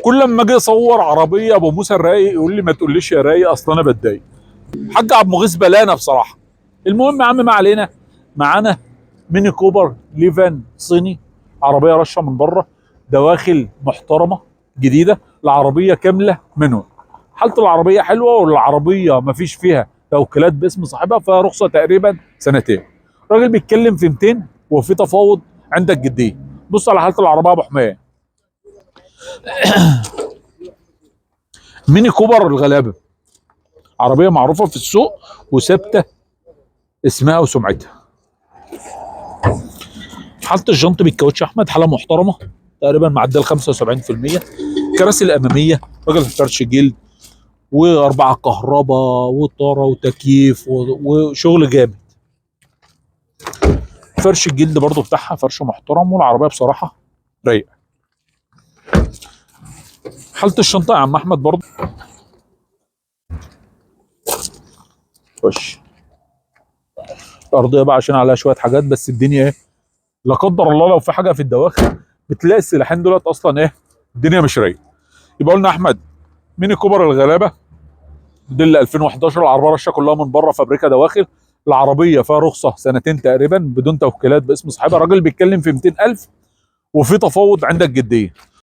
كل لما اجي اصور عربية ابو موسى الرايق يقول لي ما تقوليش يا رايق، اصل انا بتضايق. حاج عبد المغيث بلانا بصراحة. المهم يا عم ما علينا، معانا ميني كوبر ليفان صيني، عربية رشه من بره، دواخل محترمه جديدة، العربية كاملة منه، حاله العربية حلوة، والعربية ما فيش فيها توكيلات باسم صاحبها، فرخصه تقريبا سنتين. الراجل بيتكلم في 200 وفي تفاوض عندك جدية. بص على حاله العربية يا ابو حميد. ميني كوبر الغلابة، عربية معروفة في السوق وثابتة اسمها وسمعتها. حاله الجنط بالكاوتش احمد حاله محترمه، تقريبا معدل 75%. الكراسي الامامية راجل فرش جلد واربعة كهرباء وطاره وتكييف وشغل جامد. فرش الجلد برضو بتاعها فرش محترم، والعربية بصراحة رايقة. حاله الشنطة يا عم احمد برضو، خش الارضية بقى عشان عليها شوية حاجات، بس الدنيا ايه، لا قدر الله لو في حاجة في الدواخل بتلاقي السلاحين دولت اصلا ايه، الدنيا مش رايقة. يبقى قلنا احمد ميني كوبر الغلابة موديل 2011، العربية رشه كلها من بره، فابريكا دواخل، العربية فيها رخصه سنتين تقريبا بدون توكيلات باسم صاحبها. الراجل بيتكلم في 200,000 وفي تفاوض عندك جدية.